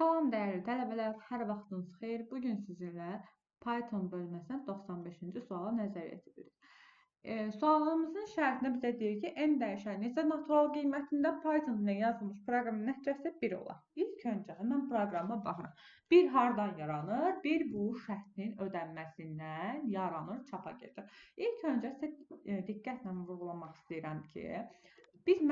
Salam dəyərli tələbələr, hər vaxtınız xeyir. Bugün sizinlə Python bölməsindən 95-ci suala nəzər yetiririk. Sualımızın şərtində bizə deyir ki, n dəyişən necə natural qiymətində Python ilə yazılmış proqramın nəticəsi 1 olar. İlk öncə mən proqrama baxıram. 1 hardan yaranır? 1 bu şərtin ödənməsindən yaranır, çapa gedir. İlk öncə sizə diqqətlə vurğulamaq istəyirəm ki,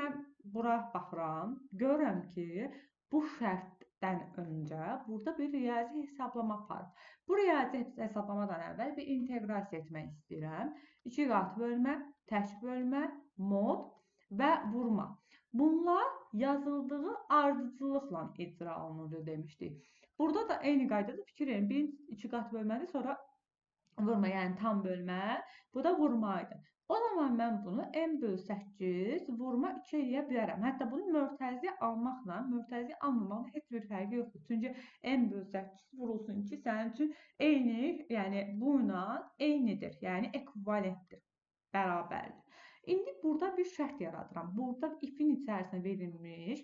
mən bura baxıram, görürəm ki, bu şərtdən öncə burada bir riyazi hesablama aparır. Bu riyazi hesablamadan əvvəl bir inteqrasiya etmək istəyirəm. 2 qat bölmə, tək bölmə, mod və vurma. Bunlar yazıldığı ardıcıllıqla icra olunur demişdik. Burada da eyni qaydada fikir verin. Birinci 2 qat bölmədir, sonra vurma, yəni tam bölmə. Bu da vurma idi. O zaman mən bunu m bölü 8 vurma 2 eləyə bilərəm. Hətta bunu mötərizə almaqla, mötərizə almamaqla heç bir fərqi yoxdur. Çünki m bölü 8 vurulsun 2 sənin üçün eyni, yəni bununla eynidir. Yəni ekvivalentdir, bərabərdir. İndi burada bir şərt yaradıram. Burada ifin içərisinə verilmiş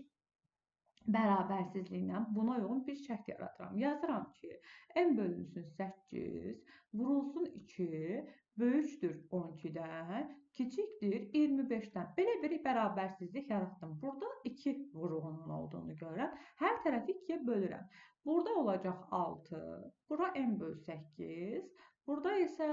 bərabərsizliklə buna uyğun bir şərt yaradıram. Yazıram ki, m bölünsün 8 vurulsun 2 böyükdür 12-dən, kiçikdir 25-dən. Belə bir bərabərsizlik yaratdım. Burada 2 vurğunun olduğunu görürəm. Hər tərəfi 2-yə bölürəm. Burada olacaq 6, bura m bölü 8, burada isə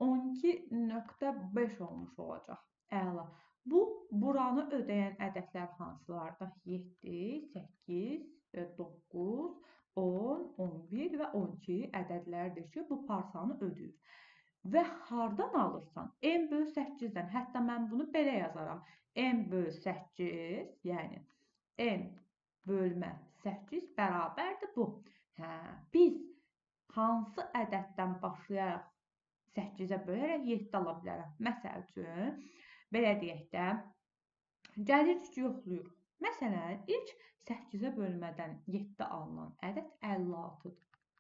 12.5 olmuş olacaq. Əla. Bu, buranı ödəyən ədədlər hansılardır? 7, 8, 9, 10, 11 və 12 ədədlərdir ki, bu parçanı ödəyir. Və hardan alırsan? M bölü 8-dən. Hətta mən bunu belə yazaram. M bölü 8, yəni M bölmə 8 bərabərdir bu. Hə, biz hansı ədəddən başlayaraq 8-ə bölərək 7 ala bilərəm? Məsəl üçün, belə deyək də, gəlirik ki, yoxlayırıq. Məsələn, ilk 8-ə bölmədən 7 alınan ədəd 56-dır.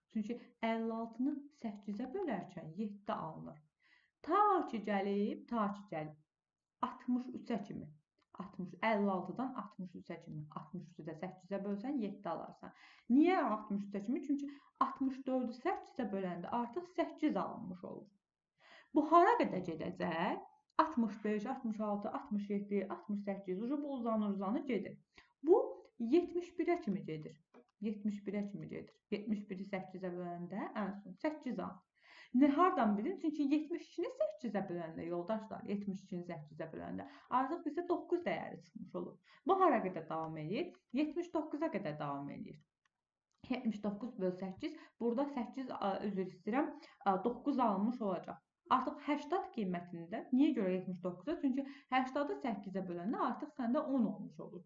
Çünki 56-nı 8-ə bölərkən 7 alınır. Ta ki gəlib 63-ə kimi. 56-dan 63-ə kimi. 63-ü də 8-ə bölsən 7 alarsan. Niyə 63-ə kimi? Çünki 64-ü 8-ə böləndə artıq 8 alınmış olur. Bu hara qədər gedəcək? 65, 66, 67, 68, bu uzanır, uzanır gedir. Bu 71-ə kimi gedir. 71-ə kimi gedir. 71-i 8-ə böləndə ən son 8 alınır. Nə hardan bilin? Çünki 72-ni 8-ə böləndə yoldaşlar, 72-ni 8-ə böləndə artıq bizə 9 dəyəri çıxmış olur. Bu hara qədər davam edir? 79-a qədər davam edir. 79 böl 8, burada 8, üzr istəyirəm, 9 alınmış olacaq. Artıq 80 qiymətində, niyə görə 79-a? Çünki 80-ı 8-ə böləndə artıq səndə 10 olmuş olur.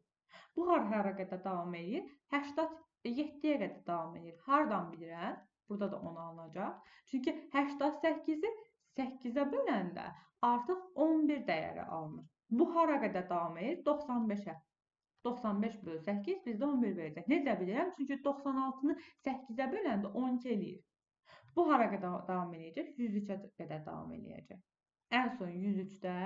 Bu hara qədər davam edir? 87-yə qədər davam edir. Hardan bilirəm? Burada da 10 alınacaq. Çünki 88-i 8-ə böləndə artıq 11 dəyəri alınır. Bu hara qədər davam edir? 95-ə. 95 bölü 8 bizdə 11 verəcək. Necə bilirəm? Çünki 96-nı 8-ə böləndə 12 eləyir. Bu hara qədər davam eləyəcək? 103-ə qədər davam eləyəcək. Ən son 103-də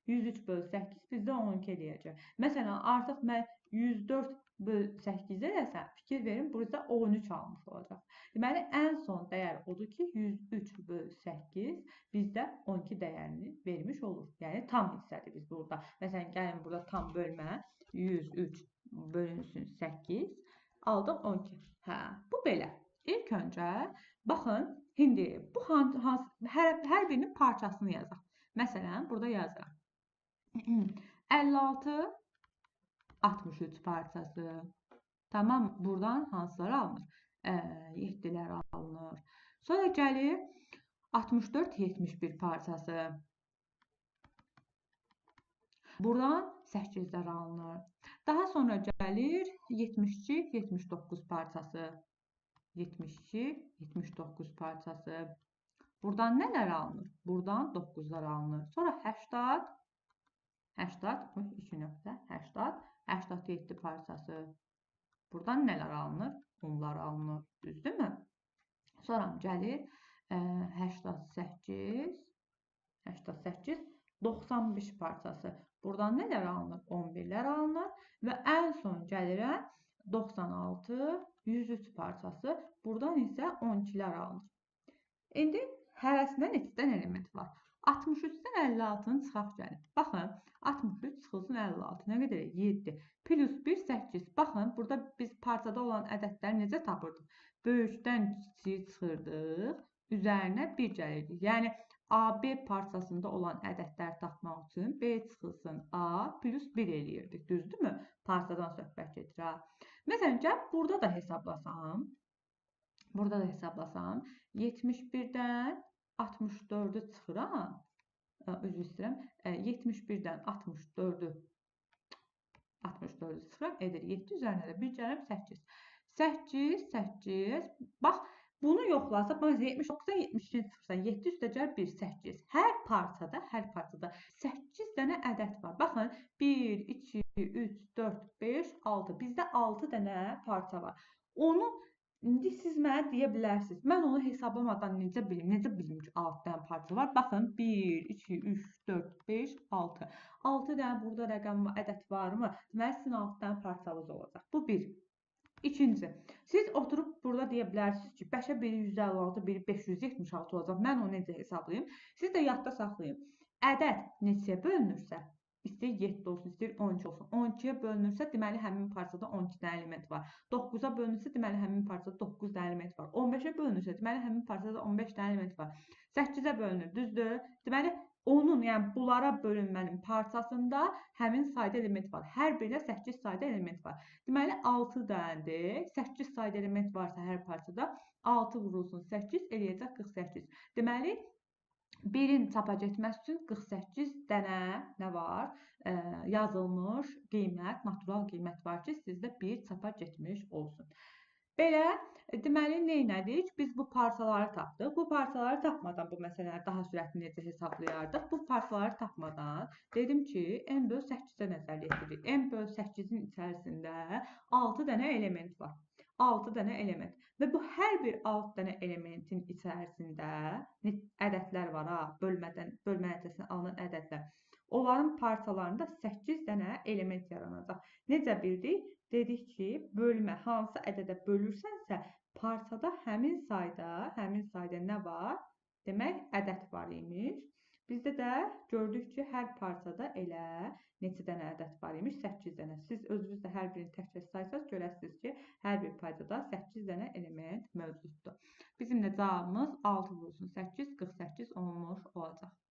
103 bölü 8 bizdə 12 eləyəcək. Məsələn, artıq mən 104 bölü 8 eləsəm, fikir verin, burada 13 almış olacaq. Deməli, ən son dəyər odur ki, 103 bölü 8 bizdə 12 dəyərini vermiş olur. Yəni, tam hissədir biz burada. Məsələn, gəlin burada tam bölmə 103 bölünsün 8, aldıq 12. Hə, bu belə. İlk öncə, baxın, indi bu hər birinin parçasını yazaq. Məsələn, burada yazıram. 56, 63 parçası. Tamam, buradan hansılar alınır? 7-lər alınır. Sonra gəlir 64, 71 parçası. Buradan 8-lər alınır. Daha sonra gəlir 72, 79 parçası. 72, 79 parçası. Buradan nələr alınır? Buradan 9-lar alınır. Sonra 80, 80, 2.80, 87 parçası. Buradan nələr alınır? Onlar alınır. Düzdürmü? Sonra gəlir 88, 88, 95 parçası. Buradan nələr alınır? 11-lər alınır. Və ən son gəlirəm 96, 103 parçası. Buradan isə 12-lər alınır. İndi hərəsində neçə dənə element var? 63-dən 56-nı çıxaq gəlin. Baxın, 63 çıxılsın 56. Nə qədər? 7. Plus 1, 8. Baxın, burada biz parçada olan ədədləri necə tapırdıq? Böyükdən kiçiyi çıxırdıq, üzərinə 1 gəlirdi. Yəni, AB parçasında olan ədədləri tapmaq üçün B çıxılsın A plus 1 eləyirdik. Düzdürmü? Parçadan söhbət gedir. Ha. Məsələn, gəl burada da hesablasam, 71-dən 64-ü çıxıram, üzr istəyirəm, 71-dən 64-ü çıxıram, edir 7, üzərinə də 1 gəlirəm, 8. 8, 8, bax, bunu yoxlasaq, məsələn, 79-dan 72-ni çıxırsan, 7 üstə gəl 1, 8. Hər parçada 8 dənə ədəd var. Baxın, 1, 2, 3, 4, 5, 6. Bizdə 6 dənə parça var. Onu İndi siz mənə deyə bilərsiniz. Mən onu hesablamadan necə bilim? Necə bilim ki, 6 dənə parça var? Baxın, 1, 2, 3, 4, 5, 6. 6 dənə burada rəqəm ədəd varmı? Deməli, sizin 6 dənə parçanız olacaq. Bu bir. İkinci, siz oturub burada deyə bilərsiniz ki, 5-ə 1-i 156, 1-i 576 olacaq. Mən onu necə hesablayım? Siz də yadda saxlayın. Ədəd neçəyə bölünürsə, istəyir 7 olsun, istəyir 12 olsun. 12-yə bölünürsə, deməli, həmin parçada 12 dənə element var. 9-a bölünürsə, deməli, həmin parçada 9 dənə element var. 15-ə bölünürsə, deməli, həmin parçada 15 dənə element var. 8-ə bölünür, düzdür? Deməli, onun, yəni bunlara bölünmənin parçasında həmin sayda element var. Hər birində 8 sayda element var. Deməli, 6 dənədir. 8 sayda element varsa hər parçada 6 vurulsun 8 eləyəcək 48. Deməli, birin çapa getməsi üçün 48 dənə nə var? Yazılmış qiymət, natural qiymət var ki, sizdə bir çapa getmiş olsun. Belə, deməli, nə elədik? Biz bu parçaları tapdıq. Bu parçaları tapmadan bu məsələni daha sürətli necə hesablayardıq? Bu parçaları tapmadan dedim ki, n böl 8-ə nəzər yetirik. N böl 8-in içərisində 6 dənə element var. 6 dənə element. Və bu hər bir 6 dənə elementin içərisində ədədlər var, ha, bölmə nəticəsində alınan ədədlər. Onların parçalarında 8 dənə element yaranacaq. Necə bildik? Dedik ki, bölmə hansı ədədə bölürsənsə, parçada həmin sayda nə var? Demək, ədəd var imiş. Bizdə də gördük ki, hər parçada elə neçə dənə ədəd var imiş? 8 dənə. Siz özünüz də hər birini tək-tək saysaz görəsiniz ki, hər bir parçada 8 dənə element mövcuddur. Bizim də cavabımız 6 vurulsun 8, 48 olmuş olacaq.